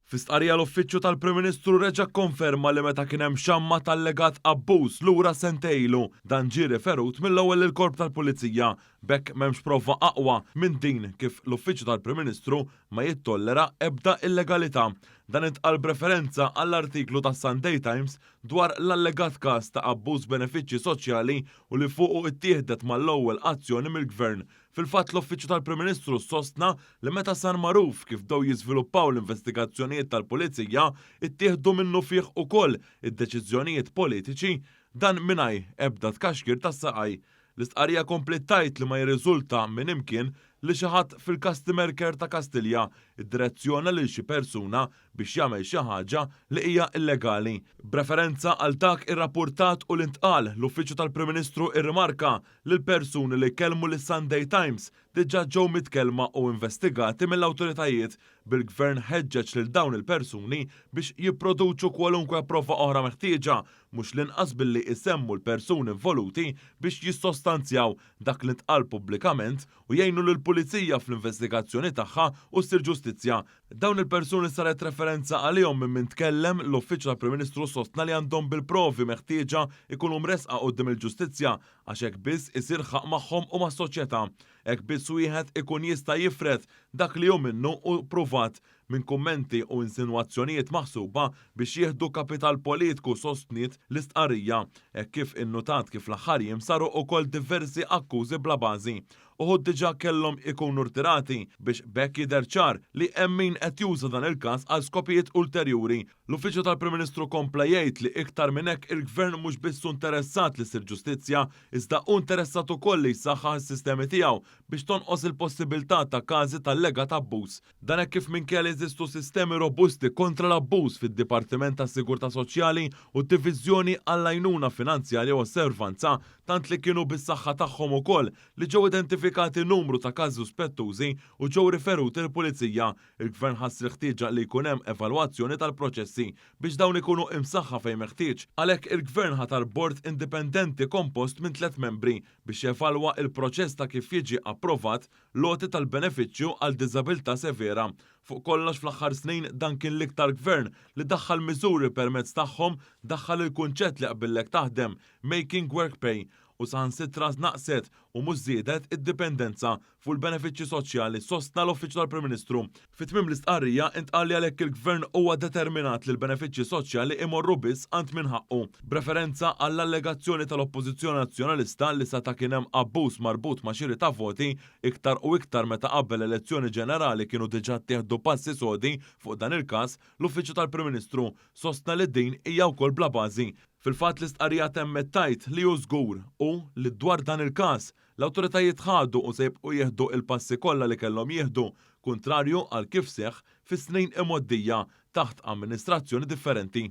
Fi stqarrija l-Uffiċċju tal-Prim Ministru reġa' kkonferma li meta kien hemm xamma t'allegat abbuż lura sentejn ilu, dan ġie riferut mill-ewwel lill-Korp tal-Pulizija. B'hekk m'hemmx prova aqwa minn din kif l-Uffiċċju tal-Prim Ministru ma jittollera ebda illegalità. Dan intqal b'referenza għall-artiklu tas-Sunday Times dwar l-allegat każ ta' abbuż b'benefiċċji soċjali u li fuqu ittieħdet mal-ewwel azzjoni mill-Gvern. Fil-fatt l-Uffiċċju tal-Prim Ministru sostna li meta sar magħruf kif bdew jiżviluppaw l-investigazzjonijiet tal-Pulizija, ittieħdu minnufih ukoll id-deċiżjonijiet politiċi, dan mingħajr ebda tkaxkir tas-saqaj. L-istqarrija kompliet tgħid li ma jirriżulta minn imkien li xi ħadd fil-customer care ta' Kastilja ddirezzjona lil xi persuna biex jagħmel xi ħaġa li hija illegali. B'referenza għal dak irrappurtat u li ntqal, l-Uffiċċju tal-Prim Ministru rrimarka li l-persuni li kellmu lis-Sunday Times diġà ġew mitkellma u investigati mill-awtoritajiet, bil-Gvern ħeġġeġ lil dawn il-persuni biex jipproduċu kwalunkwe prova oħra meħtieġa, mhux l-inqas billi jsemmu l-persuni involuti biex jissostanzjaw dak li ntqal pubblikament u jgħinu lill-Pulizija fl-investigazzjoni tagħha u ssir ġustizzja. Dawn il-persuni saret referenza għalihom minn min tkellem, l-Uffiċċju tal-Prim Ministru sostna li għandhom bil-provi meħtieġa jkunu mressqa quddiem il-ġustizzja għax hekk biss isir ħaqq magħhom u mas-soċjetà. Hekk biss wieħed ikun jista' jifred dak li hu minnu u ppruvat minn kummenti u insinwazzjonijiet maħsuba biex jieħdu kapital politku sostniet l-istqarrija, hekk kif innutat kif fl-aħħar jiem saru ukoll diversi akkużi bla bażi. Uħud diġà kellhom ikunu rtirati biex b'hekk jidher ċar li hemm min qed juża dan il-każ għal skopijiet ulterjuri. L-Uffiċċju tal-Prim Ministru kompla jgħid li iktar minn hekk il-Gvern mhux biss hu interessat li ssir ġustizzja iżda hu interessat ukoll li jsaħħaħ is-sistemi tiegħu biex tonqos il-possibilità ta' każi t'allegat abbuż. Dan hekk kif minkejja li jeżistu sistemi robusti kontra l-abbuż fid-Dipartiment tas-Sigurtà Soċjali u d-Diviżjoni għall-Għajnuna Finanzjarja u Osservanza, tant li kienu bis-saħħa tagħhom ukoll li ġew identifikati numru ta' każi suspettużi u ġew riferuti lill-Pulizija, il-Gvern ħass il-ħtieġa li jkun hemm evalwazzjoni tal-proċessi biex dawn ikunu imsaħħa fejn meħtieġ. Għalhekk il-Gvern ħatar bord indipendenti kompost minn tlett membri biex jevalwa il-proċess ta' kif jiġi approvat l-għoti tal-benefiċċju għal diżabilità severa. Fuq kollox fl-aħħar snin dan kien l-iktar gvern li daħħal miżuri permezz tagħhom daħħal il-kunċett li jaqbillek taħdem, making work pay, u saħansitra naqset u mhux żiedet id-dipendenza fuq il-benefiċċji soċjali, sostna l-Uffiċċju tal-Prim Ministru. Fi tmiem l-istqarrija intqal li għalhekk il-Gvern huwa determinat li l-benefiċċji soċjali imorru biss għand min ħaqqu. B'referenza għall-allegazzjoni tal-Oppożizzjoni Nazzjonalista li seta' kien hemm abbuż marbut ma' xiri ta' voti, iktar u iktar meta qabel l-elezzjoni ġenerali kienu diġà ttieħdu passi sodi fuq dan il-każ, l-Uffiċċju tal-Prim Ministru sostna li din hija wkoll bla bażi. Fil-fatt l-istqarrija temmet tgħid li hu żgur hu li dwar dan il-każ, l-awtoritajiet ħadu u se jibqgħu jieħdu il-passi kollha li kellhom jieħdu, kuntrarju għal kif seħħ fis-snin imgħoddija taħt amministrazzjoni differenti.